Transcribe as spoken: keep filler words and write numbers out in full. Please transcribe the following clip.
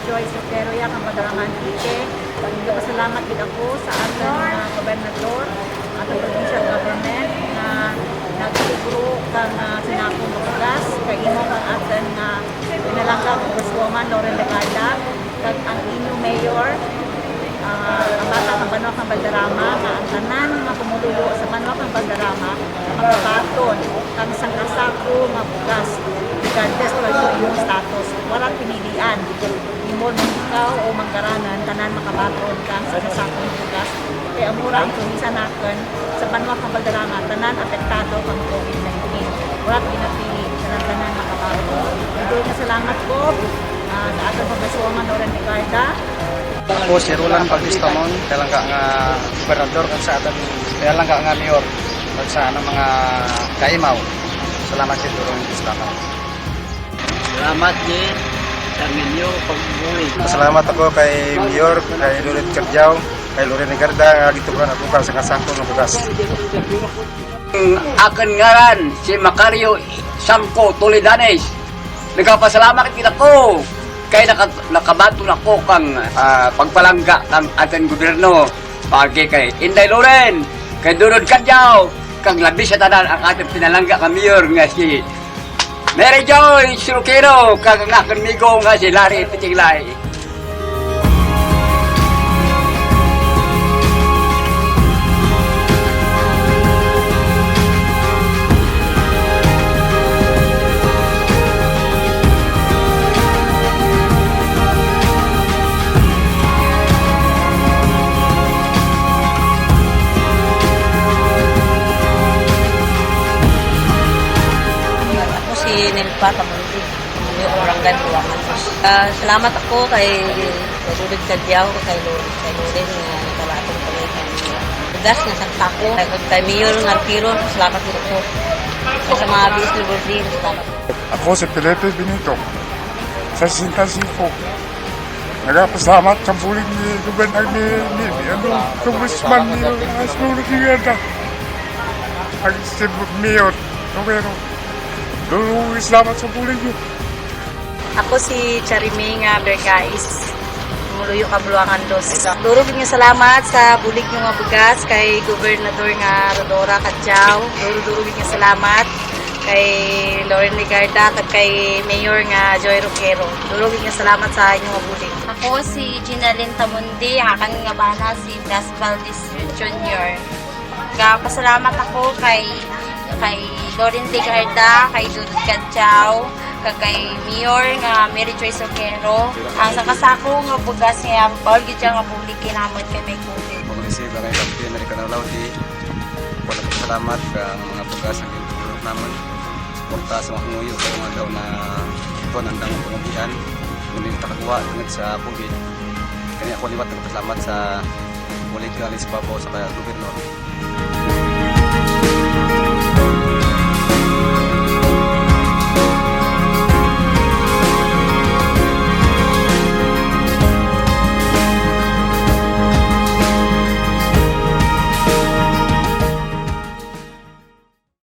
Joyce Roquero ya kang Valderrama, Antique. Nagapasalamat gid ako sa atun, ah, gobernador, atun provincial government nga nagtugro kang, ah, sinako nga bugas, kag imo kang atun nga pinalangga congresswoman Loren Legarda, kag ang inyo mayor, ah, ang bata kang banwa kang Valderrama, nga ang tanan nga pumuluyo sa banwa kang Valderrama makabaton kang sangka sako nga bugas, regardless kang inyong status. Wara pinilian. Imo man ikaw o manggaranan, tanan makabaton kang sangka sako nga bugas. Kay amo ra ang promisa nakun sa banwa kang Valderrama, tanan apektado kang COVID nineteen. Wara pinapili, tanan-tanan makabaton. Duro nga salamat po, ah, sa atun congresswoman Loren Legarda. Ako si Roland Bautista Mon, pinalangga nga gobernador kag sa atun pinalangga nga mayor kag sa anang mga kaimaw. Salamat gid, duro nga salamat. Salamat gid sa inyo pagbulig. Salamat ako kay Mayor, kay Loren Cadiao, kay Loren Legarda, nga gintugruan ako kang sangka sako nga bugas. Ang akun ngaran si Macario Sangco Toledanes. Nagapasalamat gid ako kay naka-, nakabaton ako kang, ah, pagpalangga kang atun gobyerno. Pagi kay Inday Loren, kay Dodod Cadiao, kag labi sa tanan ang atun pinalangga nga mayor nga si Mary Joyce Roquero, kag ang akun amigo nga si Larry Pitinglay. Ako si Nelpa Tamundi, pumuluyo kang Barangay Buluangan Dos. Ah, salamat ako kay Dodod Cadiao, kay Lo-, kay Loren nga nagpabati kang bugas nga sangka sako. Kay, kay Mayor nga Roquero, salamat gid ako. Kag sa mga buhis ni Rodrigo, salamat. Ako si Felipe Benito, sesenta y cinco. Nagapasalamat sa bulig ni Gobernador ni, ni, ni, ano, Congressman ni, ni, Rodriguez, ah. Kag si Mayor Roquero. Duro nga salamat sa bulig ninyo. Ako si Charime nga Bergais. Pumuluyo kang Buluangan Dos. Duro gid nga salamat sa bulig ninyo nga bugas kay Gobernador nga Rhodora Cadiao. Duro, duro gid nga salamat kay Loren Legarda kag kay Mayor nga Joy Roquero. Duro gid nga salamat sa inyo nga bulig. Ako si Ginalyn Tamundi, akun nga bana si Blas Valdez Junior. Gapasalamat ako kay, kay Loren Legarda, kay Dodod Cadiao, kag kay Mayor nga Mary Joyce Roquero. Ang sangka sako nga bugas nga bahul gid dya nga bulig kanamun kay may COVID. Ako si Barangay Captain Americano Lauti. Ako nagapasalamat kang mga bugas nga gintugro namun. Suporta sa mga pangamuyo karong adlaw nga ito nandang pangamuyoan. Ngunit nakagawa tungod sa COVID. Kani ako liwat nagapasalamat sa bulig kang Alice Babo sa gobernador.